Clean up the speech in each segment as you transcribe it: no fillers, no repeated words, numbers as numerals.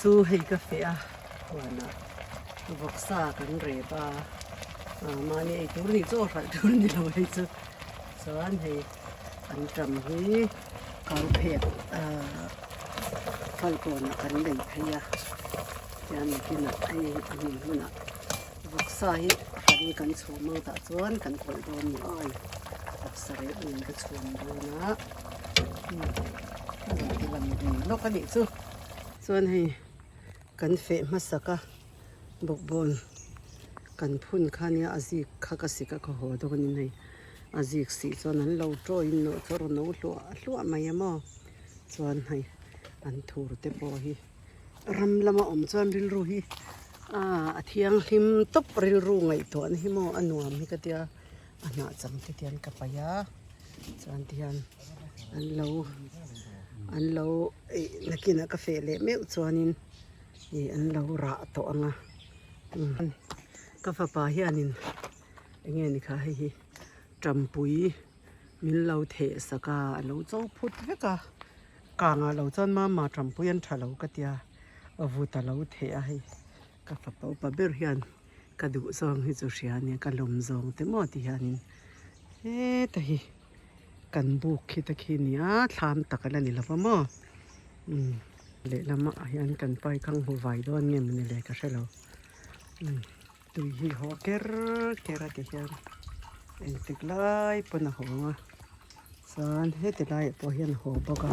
Chu hei ka feh a huanah vawksa kan rep a, mahni ei tur nih chu aw hralh tur a ni lo hei chu. Chuan hei an ṭam hi kau phek ahh falkawnah kan lei phei a, tihian nakinah hei a hmun hmunah vawksa hi hran kan chhum ang tah chuan kan khawih dawn ni aw vawksa rep nen ka chhum dawn a a rawn ti lang ve lawk a nih chu. Chuan hei kan feh hmasak a bawkbawn kan phun kha nia a zik kha ka sik a ka haw dawnin hei a zik sih chuan an lo tawin nawh chu a rawn no hluah hluah mai a maw chuan hei an thur te pawh hi ram lama awm chuan rilru hi ah a thianghlim tawp rilru ngaihtuahna hi maw a nuam hi ka tia a hnah chang te tian ka paih a chuan tihian an lo an lo ih nakinah ka feh leh meuh chuanin ih an lo rah tawh ang a ka fapa hianin eng nge ni kha hei hi tampui min lo theh sak a a lo cho phut vek a kangah lo chuan mama tampui an tha lo ka tia vut a lo theh a hei ka fapa upa ber hian ka duh zawng hi chu hria ania ka lawm zawng te maw ti hianin heta hi kan buk khi te khi nia thlam tak a la ni lova maw umm lehlamah hian kan pai khang hmu vai dawn nge mawni le ka hrelo umm. Tui hi haw ker ker a ti hian engtik lai pawn a hawng a chuan heti laiah pawh hian a haw bawk a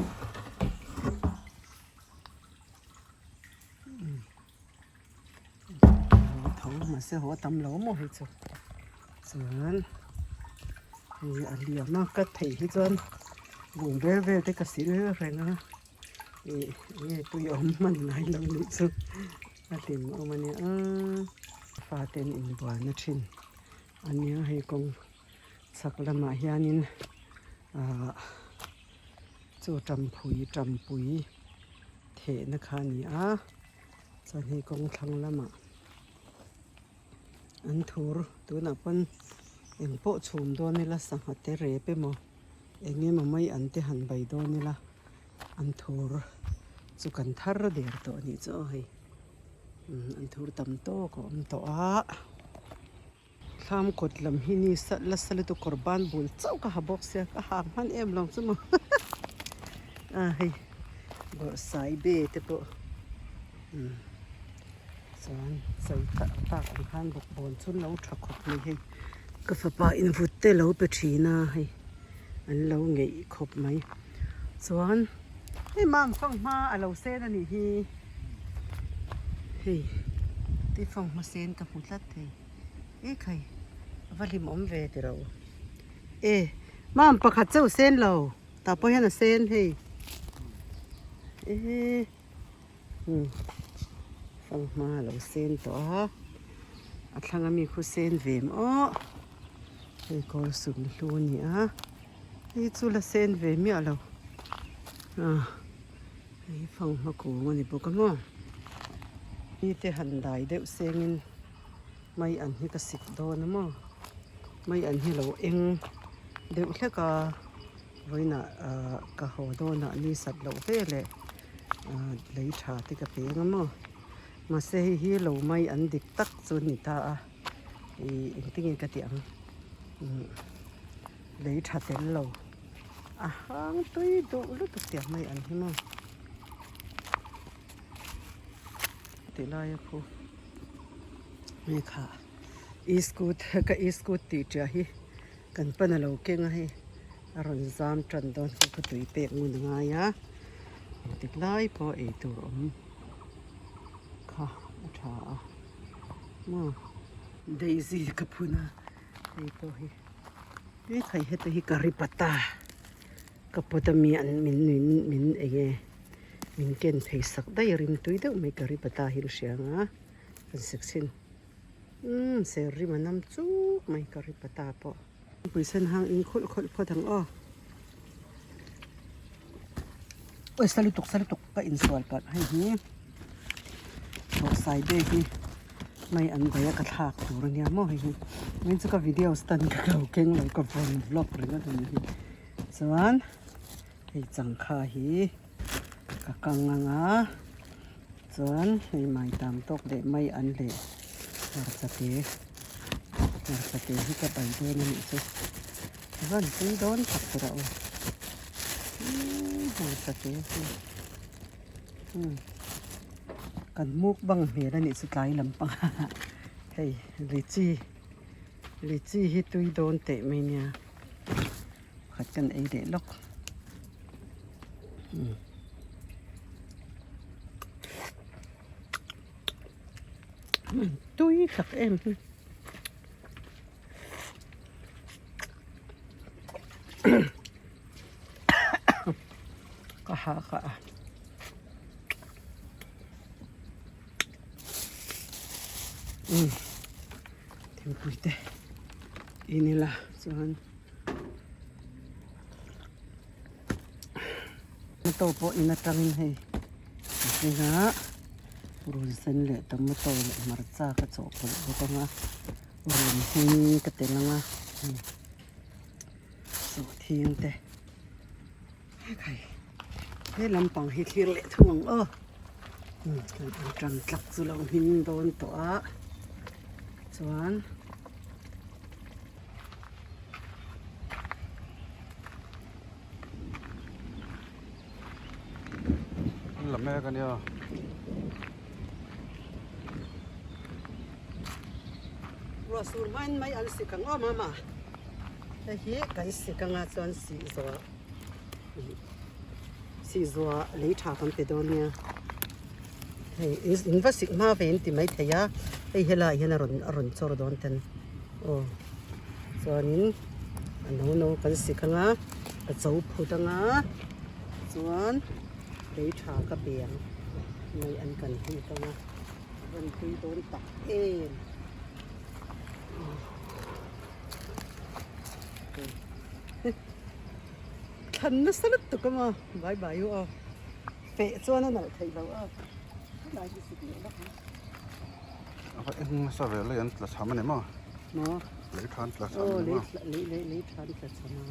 haw tho mahse haw tam lo maw hei chu chuan hei a liam a ka theih hi chuan bungbel vel te ka sil reng a ih enge tui awm hman ngai lo nih chu. A hlim awm a nia fate an inbualna thin a nia hei kawng chhak lamah hianin ahh chu tampui tampui thehna kha a ni a chuan hei kawng thlang lamah an thur tunah pawn eng pawh chhum dawn ila sangha te rep emaw eng emaw mai an te han bei dawn ila. An thur chu kan thar der tawh a nih chu aw hei an thur tam tawk a awm tawh a thlam kawt lam hi ni sat nasa lutuk kawr ban bul chauh ka ha bawk sia ka hang hman em lo chu maw a hei bawrhsai be te pawh chuan sawi tak tak ang khan bawkbawn chu an lo tha khawp mai hei ka fapa in vut te lo pe thin a hei an lo ngeih khawp mai. Chuan hei mam fanghma a lo sen a nih hi hei tui fanghma sen ka hmu tlat thei e khai a va hlim awm ve tiro e mam pakhat chauh sen lo tah pawh hian a sen hei e umm fanghma a lo sen tawh a a thlang ami khu sen ve maw hei kawr sum hlu a ni a. Hei chu la sen ve miah lo ah hei fanghma kung a ni bawk a maw mite han dai deuh sengin mai an hi ka sik dawn a maw mai an hi lo eng deuh hlek a vawiinah ah ka haw dawnah ni sat loh veleh ah lei tha te ka peng a maw mahse hei hi lo mai an dik tak chu a ni ta a ih engtin nge ka tih ang umm. Lei tha tel lo a hang tui duh lutuk tiang mai an hi maw ti lai a khu hei kha iskut ka iskut tih ṭiah hi kan pan a lo keng a hei a rawn zam ṭan dawn hi ka tui pek ngun a ngai a engtik lai pawh ei tur awm kha a ṭha a maw daisy ka phun a hei pawh hi. He khai heta hi curry patta ka pot a mi an min min min eng nge min ken phei sak daih a rim tui deuh mai curry patta hi an hria ang a kan sek chhin umm ser rim a nam chuk mai curry patta pawh. Puisen hang in khawlh khawlh phawt ang aw awi sa lutuk sa lutuk ka insual palh hei hi bawrhsai bag hi mai an daih a ka thlak tur ania maw hei hi vawiin chu ka video stand ka lo keng lo ka vawn vlog ringawt a ni hi chuan hei changkha hi ka kang ang a. Chuan hei maitam tawk leh mai an leh hmarcha te hmarcha te hi ka pai dawn a nih chu a van pui dawn tak tur a aw hmarcha te hi umm kan mukbang hmel a nih chu tlai lampang hei lichi lichi hi tui dawn teh mai nia pakhat kan ei leh lawk. Tui tak em hi ka ha ka a thingpui te in ila chuan. Tomato pawh in atangin hei a hring a run sen leh tomato leh hmarcha ka chawhpawlh bawk ang a run hming ka tel ang a sawhthing te hekhai he lampang hi thlir leh thung ang aw an tlak chu lo hming dawn tawh a chuan. An la mek a nia. Ruah sur hmain mai an sik ang awm a hei hi kan sik anga chuan sih zuah sih zuah lei tha kan pe dawn nia hei in va sik hma ve in ti mai thei a hei helaiah hian a rawn a rawn chawr dawn ten aw chuanin a no no kan sik anga a cho phut anga chuan lei tha ka pe ang mai an kan hlut anga a rawn tui dawn tak em. Thlan nasa lutuk a maw bai bai u aw feh chuan a nalh theih loh a helai hi sik leh lawk ang. A va eng nasa ve lei an tla cham a ni maw? Maw? Lei tha an tla cham a ni maw? Aw lei lei lei tha an tla cham a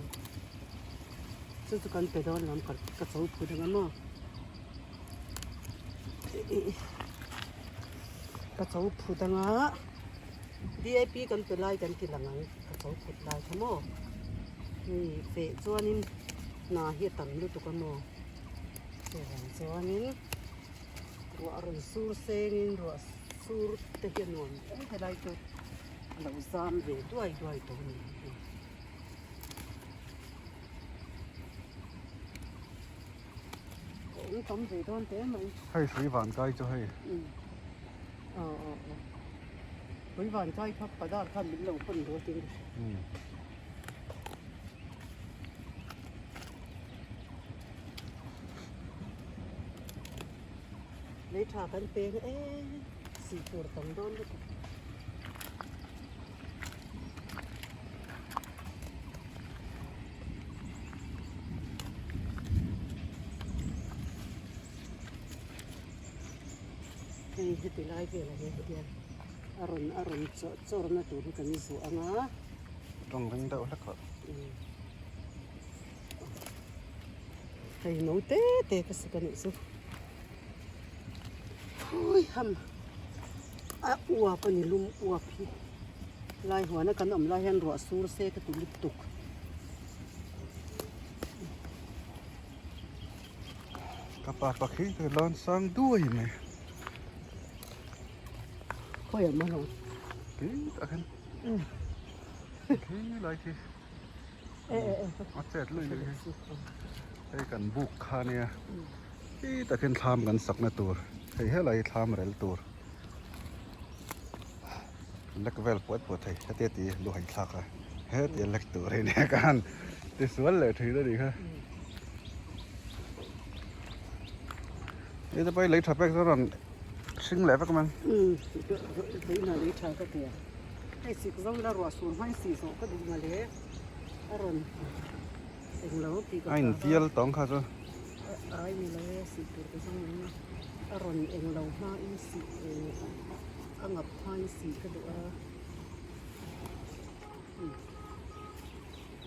chu chu kan pe dawn lam ka ka cho phut ang a maw ka cho phut ang a D_A_P kan pe lai kan ti lang ang ka cho phut lai kha maw hei feh chuanin hna hi a tam lutuk a maw chuvang chuanin ruah rawn sur sengin ruah sur te hi a nuam em helai chu a lo zam ve duai duai tawh a ni. Awm tam ve dawn teh mai. Hei hrui van kai chu hei. Aw aw aw. Hrui van kai kha padar khan min lo hawn dawn tin ka hria. Lei tha kan peng e sih tur tam dawn lutuk. Hei heti lai velah hian hetiang a rawn a rawn chawr chawrna tur hi kan zuah ang a. Tawng ring deuh hlek a. Hei no te te ka sik a nih chu. Hui ham a uap a ni lum uap hi. Lai huana kan awm lai hian ruah sur se ka ti lutuk. Ka pa pakhi te lawn sang duai mai. Khawi ah maw lo? Khi tah khan. Khi lai khi. A chet lui lui hi. Hei kan buk kha nia. Khi takin thlam kan sakna tur. Hei helai hi thlam rel tur. Lek vel puat puat thei hetia ti lu haih thlak a. Hetia lek tur hi nia khan tisual leh thin a nih kha. Hei te pawh hi lei tha pek chu rawn hring leh vek mai. Tuihna lei tha ka tia. Hei sik zo ila ruah sur hmai sih zawh ka duh mawle a rawn englo tih ka A infial tawng kha chu. Ai ni lo e sih tur ka zawng mai a a rawn englo hmain sih a ngap hmain sih ka duh a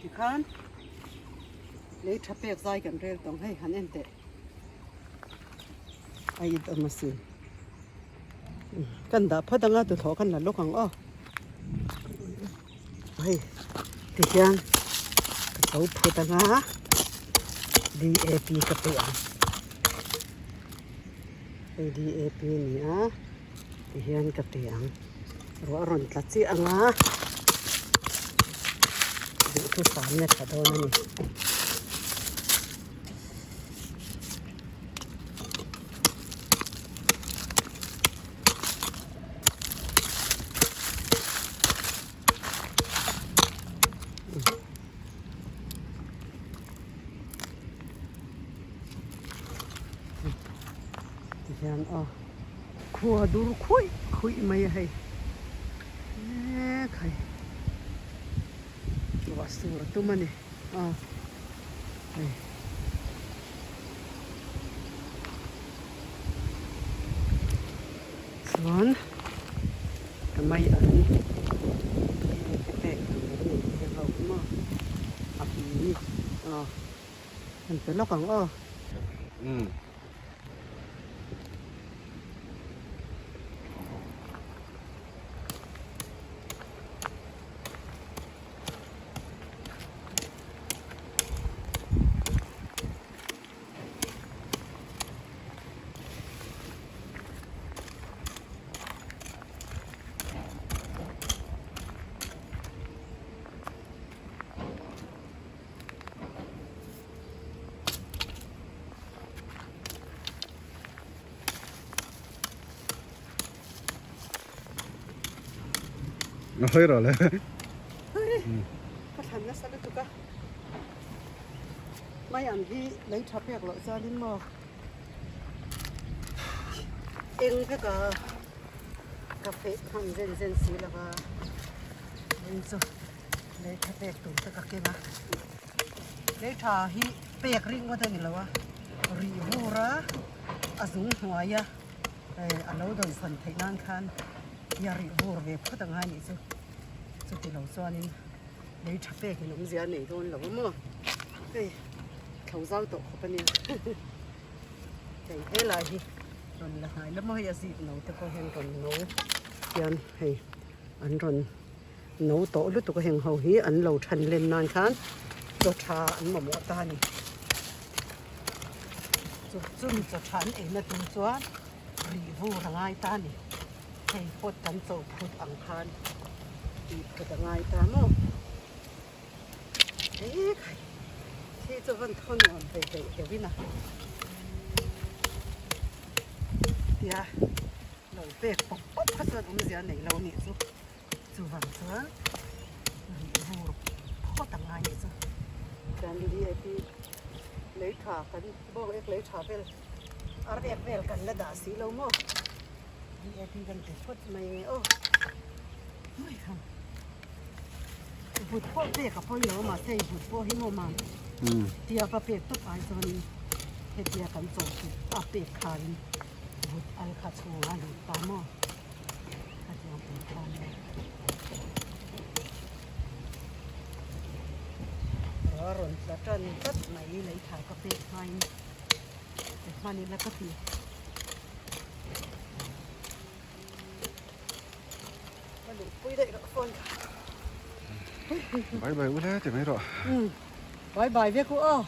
tikhan lei tha pek zai kan rel tawng hei han en teh a it awm asin. Kan dah phawt anga tuthlawh kan la lawk ang aw. Hei tihian ka to phut anga DAP ka pe ang. Hei DAP a ni a tihian ka pe ang. Ruah a rawn tla chiah anga duhthusam na tha dawn a ni. Tihian aw khua dur khuih khuih mai a hei ekhai ruah sur a tum a ni aw hei. Chuan ka mai an te pek tur a ni tih ho maw a hmu ni aw an pe lawk ang aw. Hawi rawh le. Ka thlan nasa lutuk a. Mai ang hi lei tha pek loh chuanin maw eng vek a ka feh hman zen zen si lo va eng chu lei tha pek tur te ka keng a lei tha hi pek ring ngawt a ni lo a rih vur a a zung hnuai a a lo dawn sawn theih nan khan i a rih vur ve phawt ang a nih chu chuti lo chuanin. Lei tha pek in awmzia a nei dawn lo a maw hei thlo zau tawh khawp a nia hei helai hi rawn la hnai la maw hei a zip no te pawh hian rawn no hian hei an rawn no tawh lutuk a heng ho hi an lo than len nan khan chaw tha an mamawh ta a ni chu chumi chaw tha an eina tur chuan rih vur a ngai ta a ni. Hei pot kan cho phut ang khan tih phut a ngai ta maw? Hei khai khi chu van thaw nuam vei veih deuhin a tia lo pek pawp pawp kha chuan awmzia nei lo nih chu chuvang chuan rih vur phawt a ngai nih chu. Chuan DAP lei tha kan bawng ek lei tha vel ar ek vel kan la dah si lo maw? DAP kan ti phawt mai nge aw. Ui kham. Vut pawh pek a pawi lo mahse i vut pawh hi maw mam. Tia ka pek tawp ai chuanin hetia kan chaw chu a pek khanin vut al kha chhungah a lut ta maw. Khatiang tur khan a rawn tla tan tlat mai lei tha ka pek hmain hman ila ka ti. Ka luh pui daih rawh phone kha. Bye bye ule ti mai rawh. Bye bye vek u aw.